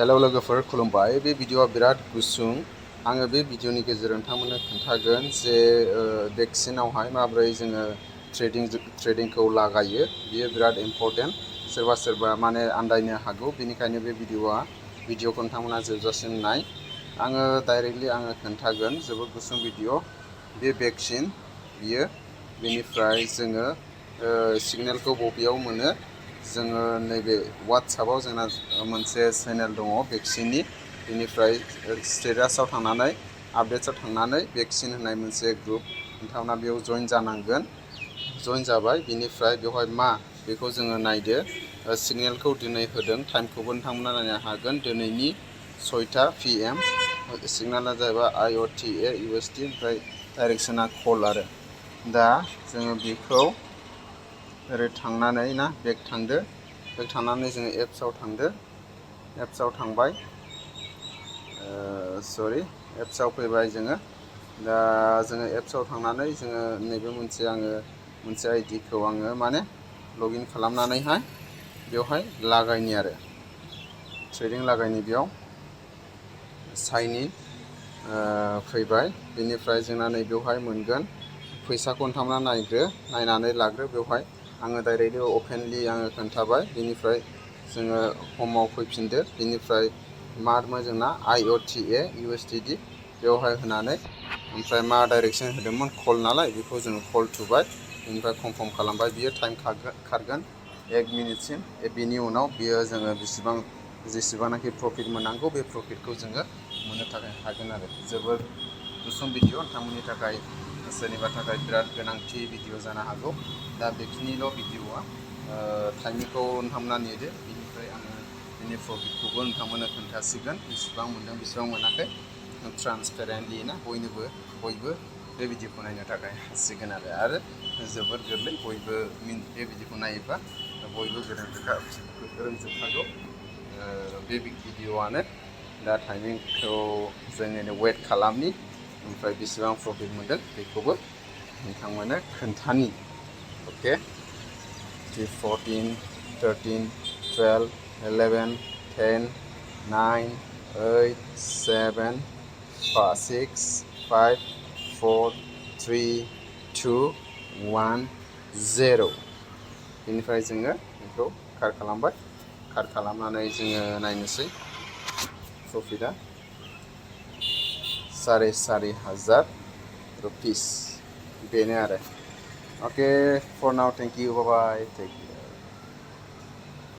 Hello लोगोफोर खुलुमबाय। बे भिडिअआ बिराद गुसुं। आङो बे भिडिअनि गेजेरजों नोंथांमोननो खोन्थागोन जे बेक्सिनावहाय माबोरै जोङो ट्रेडिंखौ लागायो। बियो बिराद इम्परटेन्ट। सोरबा माने आन्दायनो हागौ, बेनिखायनो बे भिडिअखौ नोंथांमोना जोबजासिम नाय। आङो डाइरेक्टलि खोन्थागोन, जोबोद गुसुं भिडिअ। बे बेक्सिन बियो, बेनिफ्राय जोङो सिगनेलखौ बबेयाव मोनो। जोङो नैबे वाट्सएपआव जोंना मोनसे चेनेल दङ बेक्सिननि, बेनिफ्राय स्टेटासआव थांनानै आपडेट्सआव थांनानै बेक्सिन होननाय मोनसे ग्रुप, नोंथांमोना बेयाव जइन जानांगोन। जइन जाबाय, बिनिफ्राय बेवहाय मा बेखौ जोङो नायदो। सिगनेलखौ दिनै होदों, टाइमखौबो नोंथांमोना नायनो हागोन। दिनैनि 6टा PM। सिगनेला जाहैबाय IOTA USD, ओमफ्राय डाइरेक्सना कल आरो। दा जोङो बेखौ ओरै थांनानै बेक थांदो। बेक थांनानै जोङो एप्सआव थांदो। एप्सआव थांबाय, एप्सआव फैबाय जोङो। दा जोङो एप्सआव थांनानै जोङो नैबे मोनसे आइडिखौ माने लगइन खालामनानैहाय बेवहाय लागायनि आरो ट्रेडिं लागायनि। बेयाव साइन इन फैबाय, बेनिफ्राय जोंना नैबेवहाय मोनगोन। फैसाखौ नोंथांमोना नायनानै लाग्रो। बेवहाय आङो डाइरेक्टलि अपेनलि खोन्थाबाय। बेनिफ्राय जोङो हमाव फैफिनदो। बेनिफ्राय मा जोंना IOTA USDD बेवहाय होनानै, ओमफ्राय मा डाइरेक्सन होदोंमोन कल नालाय, बेखौ जोङो कल थुबाय। बेनिफ्राय कनफार्म खालामबाय। बियो टाइम खारगोन 1 मिनिटसिम। बेनि उनाव बियो जोङो जेसेबांनाखि प्रफिट मोननांगौ, बे प्रफिटखौ जोङो मोननो थाखाय हागोन आरो। जोबोर गुसुं भिडिअ, नोंथांमोननि थाखाय सोरनिबा थाखाय बिराद गोनांथि भिडिअ जानो हागौ। दा बेखिनिल' भिडिअआ। टाइमिंखौ नोंथांमोना नेदो। बेनिफ्राय आङो बिनि प्रफिटखौबो नोंथांमोननो खोन्थासिगोन, बेसेबां मोनदों बेसेबां मोनाखै। ट्रान्सपेरेन्टलि बयबो बे भिडिअखौ नायनो थाखाय हासिगोन आरो जोबोद गोरलै। बयबो बे भिडिअखौ नायोबा बयबो रोंजोबखागौ बे भिडिअआनो। दा टाइमिंखौ जोङो वेट खालामनि, ओमफ्राय बेसेबां प्रफिट मोनदों बेखौबो नोंथांमोननो खोन्थानि। अके, 14, 13, 12, 11, 10, 9, 8, 7, 6, 5, 4, 3, 2, 1, 0। बेनिफ्राय जोङो बेखौ काट खालामबाय। काट खालामनानै जोङो नायनोसै प्रफिटआ 4,500 रुपिस। बेनो आरो। Okay, for now, thank you, bye bye, take care.